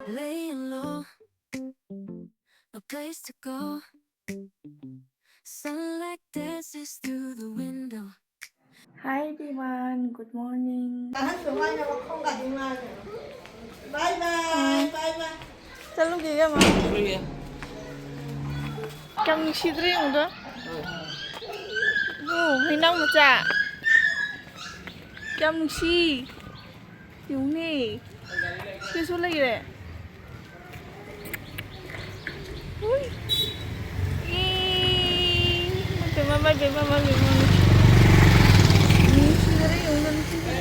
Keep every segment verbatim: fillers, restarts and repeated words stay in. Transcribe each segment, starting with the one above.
Laying low, no place to go. Sunlight dances through the window. Hi everyone, good morning. Bye bye, bye bye. ꯆꯠꯂꯨꯒꯦ, ꯏꯕꯦꯝꯃ꯫ ꯆꯠꯂꯨꯒꯦ꯫ ꯀꯌꯥꯝ ꯅꯨꯡꯁꯤꯗ꯭ꯔꯦ ꯌꯦꯡꯉꯨꯗ꯫ ꯑꯣ, ꯍꯩꯅꯧ ꯃꯆꯥ꯫ ꯀꯌꯥꯝ ꯅꯨꯡꯁꯤ꯫ ꯌꯦꯡꯉꯨꯅꯦ꯫ ꯁꯤꯁꯨ ꯂꯩꯔꯦ꯫ ꯎꯏ꯫ ꯏ꯫ ꯃꯥꯏ ꯄꯦꯝꯃ, ꯃꯥꯏ ꯄꯦꯝꯃ, ꯃꯥꯏ ꯄꯦꯝꯃ꯫ ꯅꯨꯡꯁꯤꯗ꯭ꯔꯦ ꯌꯦꯡꯉꯨꯅꯦ, ꯅꯨꯡꯁꯤꯗ꯭ꯔꯦ꯫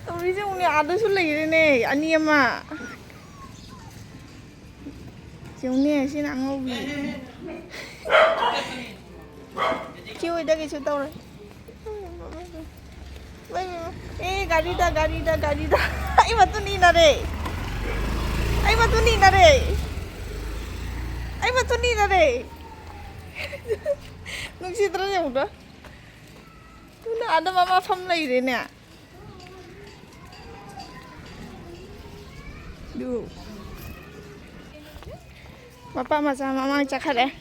ꯇꯧꯔꯤꯁꯦ ꯌꯦꯡꯉꯨꯅꯦ, ꯑꯥꯗꯁꯨ ꯂꯩꯔꯦꯅꯦ, ꯑꯅꯤ ꯑꯃ꯫ ꯌꯦꯡꯉꯨꯅꯦ, ꯁꯤꯅ ꯑꯉꯧꯕꯤ꯫ ꯁꯤ ꯑꯣꯏꯗꯒꯤꯁꯨ ꯇꯧꯔꯦ꯫ ꯑꯦ, ꯒꯥꯔꯤꯗ, ꯒꯥꯔꯤꯗ, ꯒꯥꯔꯤꯗ꯫ ꯑꯩ ꯃꯇꯨꯡ ꯏꯟꯅꯔꯦ꯫ ꯑꯩ ꯃꯇꯨꯡ ꯏꯟꯅꯔꯦ꯫ ꯑꯩ ꯃꯇꯨꯡ ꯏꯟꯅꯔꯦ꯫ ꯅꯨꯡꯁꯤꯗ꯭ꯔꯣ ꯌꯦꯡꯉꯨꯗ꯫ ꯇꯨꯅ ꯑꯥꯗ ꯃꯃꯥ ꯐꯝ ꯂꯩꯔꯦꯅꯦ꯫ ꯑꯗꯨ ꯃꯄꯥ ꯃꯆꯥ ꯃꯃꯥꯡ ꯆꯠꯈ꯭ꯔꯦ꯫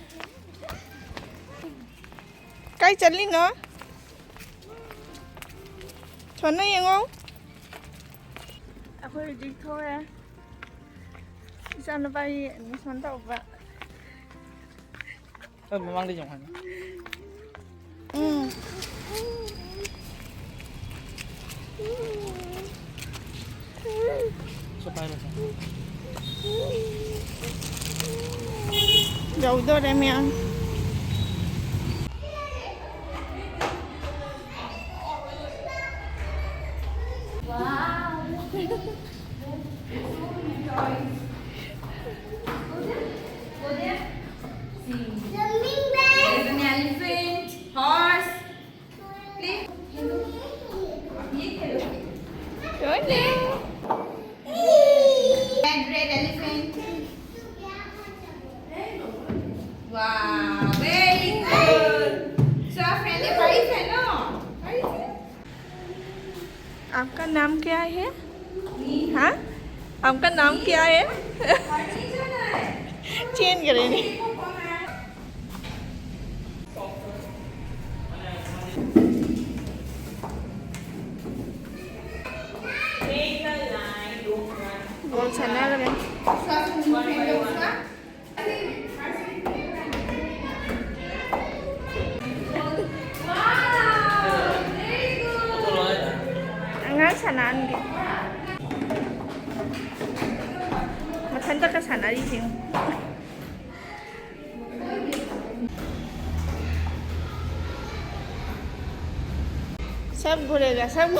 ꯀꯥꯏ ꯆꯠꯂꯤꯅꯣ? ꯁꯣꯟꯅ ꯌꯦꯡꯉꯣ꯫ ꯑꯩꯈꯣꯏ ꯍꯧꯖꯤꯛ ꯊꯣꯛꯑꯦ꯫ ꯏꯆꯥꯅꯨꯄꯥꯒꯤ ꯑꯦꯗꯃꯤꯁꯟ ꯇꯧꯕ꯫ ꯍꯣꯏ, ꯃꯃꯥꯡꯗ ꯌꯦꯡꯉꯣ ꯍꯥꯏꯅ꯫ ꯎꯝ꯫ ꯁꯤ ꯄꯥꯏꯔꯣ, ꯁꯦ꯫ ꯌꯧꯗꯣꯔꯦ, ꯃꯌꯥꯝ꯫ There's an elephant, horse. Play. Hello. Hello. And red elephant. Wow, very good. So friendly, भाई है ना? आपका नाम क्या है? हाँ, आपका नाम क्या है? चेंज करेंगे। बहुत अच्छा लग रहा है। ꯑꯉꯥꯡ ꯁꯥꯟꯅꯍꯟꯒꯦ꯫ ꯃꯊꯟꯇꯒ ꯁꯥꯟꯅꯔꯤꯁꯦ ꯌꯦꯡꯉꯨ꯫ सब घुरेगा, सब।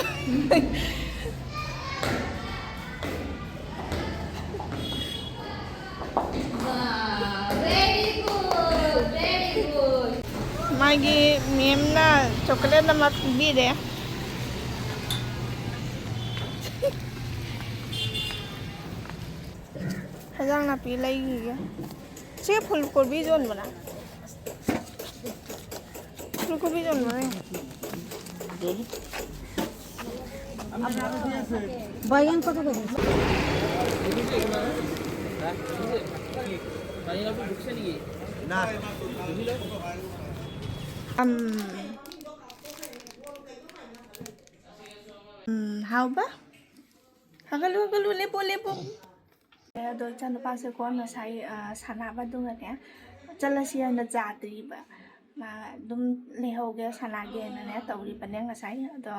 Very good, very good. ꯃꯥꯒꯤ ꯃꯦꯝꯅ ꯆꯣꯀ꯭ꯂꯦꯠ ꯑꯃ ꯄꯤꯕꯤꯔꯦ꯫ ꯍꯦꯟꯖꯥꯡ ꯅꯥꯄꯤ ꯂꯩꯈꯤꯒꯦ꯫ ꯁꯤ ꯐꯨꯜ ꯀꯣꯕꯤ ꯌꯣꯟꯕꯅ? ꯐꯨꯜ ꯀꯣꯕꯤ ꯌꯣꯟꯕꯅ? बैगन कत कर? ꯎꯝ꯫ ꯎꯝ, ꯍꯥꯎꯕ? ꯍꯥꯒꯠꯂꯨ, ꯍꯥꯒꯠꯂꯨ, ꯂꯦꯞꯄꯣ, ꯂꯦꯞꯄꯣ꯫ ꯑꯗꯣ ꯏꯆꯥꯅꯨꯄꯥꯁꯦꯀꯣ ꯉꯁꯥꯏ, ꯑ, ꯁꯥꯟꯅꯕꯗꯨꯒꯅꯦ ꯆꯠꯂꯁꯤ ꯍꯥꯏꯅ ꯌꯥꯗ꯭ꯔꯤꯕ꯫ ꯃꯥ ꯑꯗꯨꯝ ꯂꯩꯍꯧꯒꯦ, ꯁꯥꯟꯅꯒꯦꯅꯅꯦ ꯇꯧꯔꯤꯕꯅꯦ ꯉꯁꯥꯏ꯫ ꯑꯗꯣ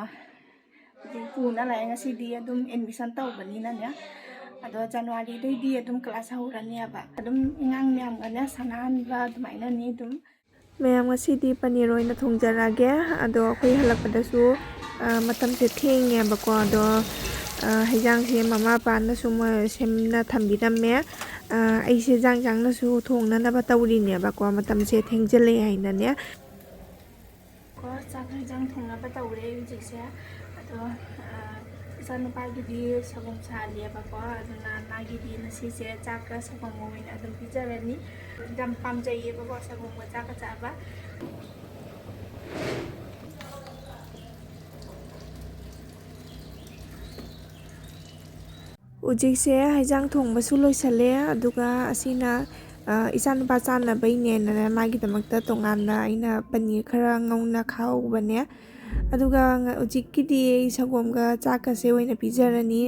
ꯍꯧꯖꯤꯛ ꯄꯨꯅ ꯂꯥꯛꯑꯦ꯫ ꯉꯁꯤꯗꯤ ꯑꯗꯨꯝ ꯑꯦꯗꯃꯤꯁꯟ ꯇꯧꯕꯅꯤꯅꯅꯦ꯫ ꯑꯗꯣ ꯖꯅꯋꯥꯔꯤꯗꯩꯗꯤ ꯑꯗꯨꯝ ꯀ꯭ꯂꯥꯁ ꯍꯧꯔꯅꯦꯕ꯫ ꯑꯗꯨꯝ ꯑꯉꯥꯡ ꯃꯌꯥꯝꯒꯅꯦ ꯁꯥꯟꯅꯍꯟꯕ ꯑꯗꯨꯃꯥꯏꯅꯅꯤ ꯑꯗꯨꯝ꯫ ꯃꯌꯥꯝ, ꯉꯁꯤꯗꯤ ꯄꯅꯤꯔ ꯑꯣꯏꯅ ꯊꯣꯡꯖꯔꯛꯑꯒꯦ꯫ ꯑꯗꯣ ꯑꯩꯈꯣꯏ ꯍꯜꯂꯛꯄꯗꯁꯨ, ꯑ, ꯃꯇꯝꯁꯦ ꯊꯦꯡꯉꯦꯕꯀꯣ꯫ ꯑꯗꯣ, ꯑ, ꯍꯩꯖꯥꯡꯁꯦ ꯃꯃꯥ ꯃꯄꯥꯅꯁꯨ ꯃꯣꯏ ꯁꯦꯝꯅ ꯊꯝꯕꯤꯔꯝꯃꯦ꯫ ꯑ, ꯑꯩꯁꯦ ꯆꯥꯡ ꯆꯥꯡꯅꯁꯨ ꯊꯣꯡꯅꯅꯕ ꯇꯧꯔꯤꯅꯦꯕꯀꯣ, ꯃꯇꯝꯁꯦ ꯊꯦꯡꯖꯤꯜꯂꯛꯑꯦ ꯍꯥꯏꯅꯅꯦ꯫ ꯀꯣ, ꯆꯥꯛ ꯍꯦꯟꯖꯥꯡ ꯊꯣꯡꯅꯕ ꯇꯧꯔꯦ ꯍꯧꯖꯤꯛꯁꯦ꯫ ꯑꯗꯣ, ꯑ, ꯏꯆꯥꯅꯨꯄꯥꯒꯤꯗꯤ ꯁꯪꯒꯣꯝ ꯁꯥꯍꯜꯂꯦꯕꯀꯣ, ꯑꯗꯨꯅ ꯃꯥꯒꯤꯗꯤ ꯉꯁꯤꯁꯦ ꯆꯥꯛꯀ ꯁꯪꯒꯣꯝꯒ ꯑꯣꯏꯅ ꯑꯗꯨꯝ ꯄꯤꯖꯔꯅꯤ꯫ ꯌꯥꯝ ꯄꯥꯝꯖꯩꯌꯦꯕꯀꯣ ꯁꯪꯒꯣꯝꯒ ꯆꯥꯛꯀ ꯆꯥꯕ꯫ ꯍꯧꯖꯤꯛꯁꯦ ꯍꯩꯖꯥꯡ ꯊꯣꯡꯕꯁꯨ ꯂꯣꯏꯁꯜꯂꯦ, ꯑꯗꯨꯒ ꯑꯁꯤꯅ, ꯑ, ꯏꯆꯥꯅꯨꯄꯥ ꯆꯥꯅꯕꯩꯅꯦꯅꯅꯦ, ꯃꯥꯒꯤꯗꯃꯛꯇ ꯇꯣꯉꯥꯟꯅ ꯑꯩꯅ ꯄꯅꯤꯔ ꯈꯔ ꯉꯧꯅ ꯈꯥꯛꯍꯧꯕꯅꯦ꯫ ꯑꯗꯨꯒ ꯉ-, ꯍꯧꯖꯤꯛꯀꯤꯗꯤ ꯑꯩ ꯁꯪꯒꯣꯝꯒ ꯆꯥꯛꯀꯁꯦ ꯑꯣꯏꯅ ꯄꯤꯖꯔꯅꯤ꯫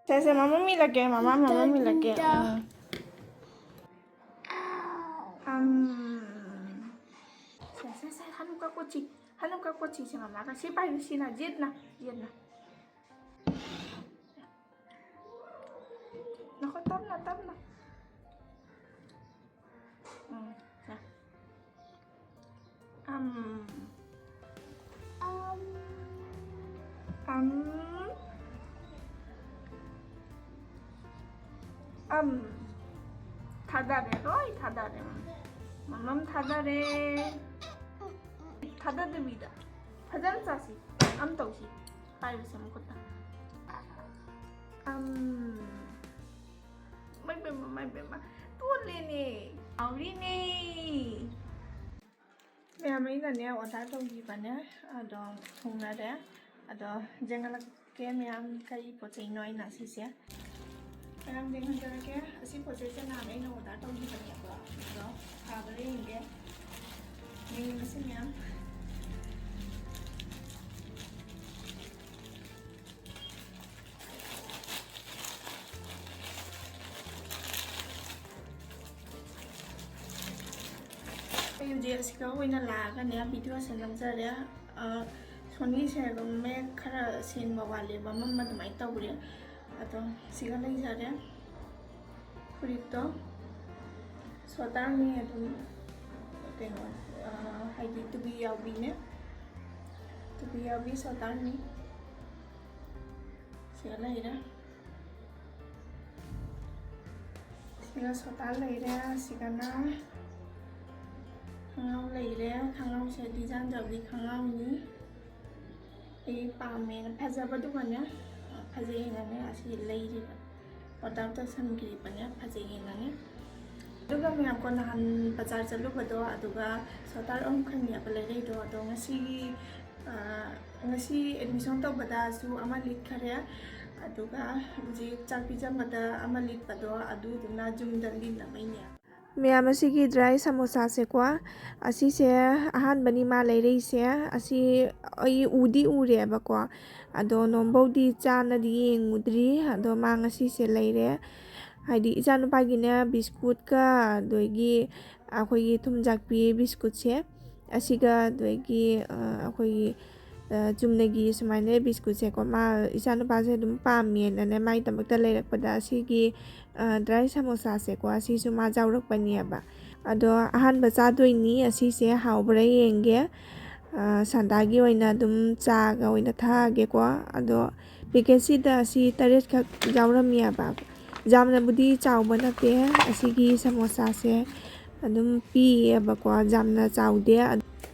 ꯁꯦ, ꯁꯦ, ꯃꯃꯥ ꯃꯤꯂꯛꯀꯦ, ꯃꯃꯥ, ꯃꯃꯥ ꯃꯤꯂꯛꯀꯦ꯫ ꯎꯝ꯫ ꯎꯝ꯫ ꯁꯦ, ꯁꯦ, ꯁꯦ, ꯍꯅꯨꯀ ꯀꯣꯆꯤ, ꯍꯅꯨꯀ ꯀꯣꯆꯤꯁꯦ ꯃꯃꯥꯒ ꯁꯤ ꯄꯥꯏꯔꯨ, ꯁꯤꯅ, ꯌꯦꯠꯅ, ꯌꯦꯠꯅ꯫ ꯅꯈꯨꯠ ꯇꯞꯅ, ꯇꯞꯅ꯫ ꯎꯝ, ꯁꯦ꯫ ꯑꯝ꯫ ꯑꯝ꯫ ꯑꯝ꯫ ꯊꯥꯗꯔꯦ, ꯂꯣꯏ ꯊꯥꯗꯔꯦ꯫ ꯃꯃꯝ ꯊꯥꯗꯔꯦ꯫ ꯊꯥꯗꯗꯕꯤꯗ ꯐꯖꯅ ꯆꯥꯁꯤ꯫ ꯑꯝ ꯇꯧꯁꯤ꯫ ꯄꯥꯏꯔꯨꯁꯦ ꯃꯈꯨꯠꯇ꯫ ꯑꯝ꯫ ꯃꯥꯏ ꯄꯦꯝꯃ, ꯃꯥꯏ ꯄꯦꯝꯃ꯫ ꯇꯣꯠꯂꯦꯅꯦ꯫ ꯍꯥꯎꯔꯤꯅꯦ꯫ ꯃꯌꯥꯝ ꯑꯩꯅꯅꯦ order ꯇꯧꯈꯤꯕꯅꯦ꯫ ꯑꯗꯣ ꯊꯨꯡꯅꯔꯦ꯫ ꯑꯗꯣ ꯌꯦꯡꯍꯜꯂꯛꯀꯦ ꯃꯌꯥꯝ ꯀꯔꯤ ꯄꯣꯠ ꯆꯩꯅꯣ ꯑꯩꯅ ꯁꯤꯁꯦ꯫ ꯃꯌꯥꯝ ꯌꯦꯡꯍꯟꯖꯔꯛꯀꯦ꯫ ꯑꯁꯤ ꯄꯣꯠ ꯆꯩꯁꯦ ꯅꯍꯥꯟ ꯑꯩꯅ order ꯇꯧꯈꯤꯕꯅꯦꯕ꯫ ꯑꯗꯣ ꯐꯥꯕ꯭ꯔꯥ ꯌꯦꯡꯒꯦ꯫ ꯌꯦꯡꯉꯁꯤ ꯃꯌꯥꯝ꯫ ꯑꯩ ꯍꯧꯖꯤꯛ ꯑꯁꯤꯒ ꯑꯣꯏꯅ ꯂꯥꯛꯑꯒꯅꯦ videoꯁꯦ ꯅꯝꯖꯔꯦ꯫ ꯑ, Sonyꯁꯦ ꯑꯗꯨꯝ ꯃꯌꯦꯛ ꯈꯔ ꯁꯦꯡꯕ ꯋꯥꯠꯂꯦꯕ, ꯃꯝꯕ ꯑꯗꯨꯃꯥꯏꯅ ꯇꯧꯔꯦ꯫ ꯑꯗꯣ ꯁꯤꯒ ꯂꯩꯖꯔꯦ꯫ ꯐꯨꯔꯤꯠꯇꯣ ꯁꯣꯇꯥꯔꯅꯤ ꯑꯗꯨꯝ, ꯀꯩꯅꯣ, ꯑ, ꯍꯥꯏꯗꯤ ꯇꯨꯕꯤ ꯌꯥꯎꯕꯤꯅꯦ꯫ ꯇꯨꯕꯤ ꯌꯥꯎꯕꯤ ꯁꯣꯇꯥꯔꯅꯤ꯫ ꯁꯤꯒ ꯂꯩꯔꯦ꯫ ꯁꯤꯒ ꯁꯣꯇꯥꯔ ꯂꯩꯔꯦ꯫ ꯁꯤꯒꯅ ꯈꯣꯡꯒ꯭ꯔꯥꯎ ꯂꯩꯔꯦ꯫ ꯈꯣꯡꯒ꯭ꯔꯥꯎꯁꯦ design ꯇꯧꯕꯤ ꯈꯣꯡꯒ꯭ꯔꯥꯎꯅꯤ꯫ ꯑꯩ ꯄꯥꯝꯃꯦꯅ, ꯐꯖꯕꯗꯨꯒꯅꯦ, ꯐꯖꯩꯌꯦꯅꯅꯦ ꯑꯁꯤ ꯂꯩꯔꯤꯕ꯫ Order ꯇꯧꯁꯟꯈꯤꯕꯅꯦ, ꯐꯖꯩꯌꯦꯅꯅꯦ꯫ ꯑꯗꯨꯒ ꯃꯌꯥꯝ ꯀꯣ, ꯅꯍꯥꯟ ꯕꯖꯥꯔ ꯆꯠꯂꯨꯕꯗꯣ, ꯑꯗꯨꯒ ꯁꯣꯇꯥꯔ ꯑꯍꯨꯝ ꯈꯟꯅꯦꯕ ꯂꯩꯔꯛꯏꯗꯣ, ꯑꯗꯣ ꯉꯁꯤꯒꯤ, ꯑ, ꯉꯁꯤ ꯑꯦꯗꯃꯤꯁꯟ ꯇꯧꯕꯗꯁꯨ ꯑꯃ ꯂꯤꯠꯈꯔꯦ, ꯑꯗꯨꯒ ꯍꯧꯖꯤꯛ ꯆꯥꯛ ꯄꯤꯖꯕꯗ ꯑꯃ ꯂꯤꯠꯄꯗꯣ ꯑꯗꯨꯗꯨꯅ ꯌꯨꯝꯗ ꯂꯤꯠꯅꯕꯩꯅꯦ꯫ ꯃꯌꯥꯝ, ꯑꯁꯤꯒꯤ ꯗ꯭ꯔꯥꯏ ꯁꯃꯣꯁꯥꯁꯦꯀꯣ, ꯑꯁꯤꯁꯦ ꯑꯍꯥꯟꯕꯅꯤ ꯃꯥ ꯂꯩꯔꯛꯏꯁꯦ꯫ ꯑꯁꯤ ꯑꯩ ꯎꯗꯤ ꯎꯔꯦꯕꯀꯣ, ꯑꯗꯣ ꯅꯣꯝꯕꯧꯗꯤ ꯆꯥꯅꯗꯤ ꯌꯦꯡꯉꯨꯗ꯭ꯔꯤ꯫ ꯑꯗꯣ ꯃꯥ ꯉꯁꯤꯁꯦ ꯂꯩꯔꯦ꯫ ꯍꯥꯏꯗꯤ ꯏꯆꯥꯅꯨꯄꯥꯒꯤꯅꯦ ꯕꯤꯁꯀꯨꯠꯀ ꯑꯗꯒꯤ ꯑꯩꯈꯣꯏꯒꯤ ꯊꯨꯝꯖꯥꯛꯄꯤ ꯕꯤꯁꯀꯨꯠꯁꯦ, ꯑꯁꯤꯒ ꯑꯗꯒꯤ, ꯑ, ꯑꯩꯈꯣꯏꯒꯤ, ꯑ, ꯆꯨꯝꯅꯒꯤ ꯁꯨꯃꯥꯏꯅ ꯕꯤꯁꯀꯨꯠꯁꯦꯀꯣ, ꯃꯥ, ꯏꯆꯥꯅꯨꯄꯥꯁꯦ ꯑꯗꯨꯝ ꯄꯥꯝꯃꯦꯅꯅꯦ ꯃꯥꯒꯤꯗꯃꯛꯇ ꯂꯩꯔꯛꯄꯗ ꯑꯁꯤꯒꯤ, ꯑ, ꯗ꯭ꯔꯥꯏ ꯁꯃꯣꯁꯥꯁꯦꯀꯣ, ꯑꯁꯤꯁꯨ ꯃꯥ ꯌꯥꯎꯔꯛꯄꯅꯦꯕ꯫ ꯑꯗꯣ ꯑꯍꯥꯟꯕ ꯆꯥꯗꯣꯏꯅꯤ, ꯑꯁꯤꯁꯦ ꯍꯥꯎꯕ꯭ꯔꯥ ꯌꯦꯡꯒꯦ꯫ ꯑ, ꯁꯟꯗꯥꯒꯤ ꯑꯣꯏꯅ ꯑꯗꯨꯝ ꯆꯥꯒ ꯑꯣꯏꯅ ꯊꯛꯑꯒꯦꯀꯣ꯫ ꯑꯗꯣ ꯄꯦꯀꯦꯠꯁꯤꯗ ꯑꯁꯤ ꯇꯔꯦꯠꯈꯛ ꯌꯥꯎꯔꯝꯃꯦꯕ꯫ ꯌꯥꯝꯅꯕꯨꯗꯤ ꯆꯥꯎꯕ ꯅꯠꯇꯦ ꯑꯁꯤꯒꯤ ꯁꯃꯣꯁꯥꯁꯦ, ꯑꯗꯨꯝ ꯄꯤꯌꯦꯕꯀꯣ, ꯌꯥꯝꯅ ꯆꯥꯎꯗꯦ꯫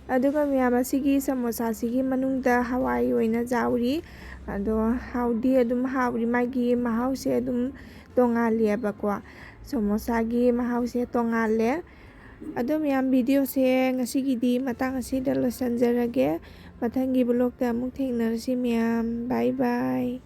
ꯑꯗꯨꯒ ꯃꯌꯥꯝ, ꯑꯁꯤꯒꯤ ꯁꯃꯣꯁꯥꯁꯤꯒꯤ ꯃꯅꯨꯡꯗ ꯍꯋꯥꯏ ꯑꯣꯏꯅ ꯌꯥꯎꯔꯤ꯫ ꯑꯗꯣ ꯍꯥꯎꯗꯤ ꯑꯗꯨꯝ ꯍꯥꯎꯔꯤ, ꯃꯥꯒꯤ ꯃꯍꯥꯎꯁꯦ ꯑꯗꯨꯝ ꯇꯣꯡꯉꯥꯜꯂꯦꯕꯀꯣ, ꯁꯃꯣꯁꯥꯒꯤ ꯃꯍꯥꯎꯁꯦ ꯇꯣꯡꯉꯥꯜꯂꯦ꯫ ꯑꯗꯣ ꯃꯌꯥꯝ, ꯚꯤꯗꯤꯑꯣꯁꯦ ꯉꯁꯤꯒꯤꯗꯤ ꯃꯇꯥꯡ ꯑꯁꯤꯗ ꯂꯣꯏꯁꯤꯟꯖꯔꯒꯦ꯫ ꯃꯊꯪꯒꯤ ꯕ꯭ꯂꯣꯛꯇ ꯑꯃꯨꯛ ꯊꯦꯡꯅꯔꯁꯤ ꯃꯌꯥꯝ꯫ ꯕꯥꯏ ꯕꯥꯏ꯫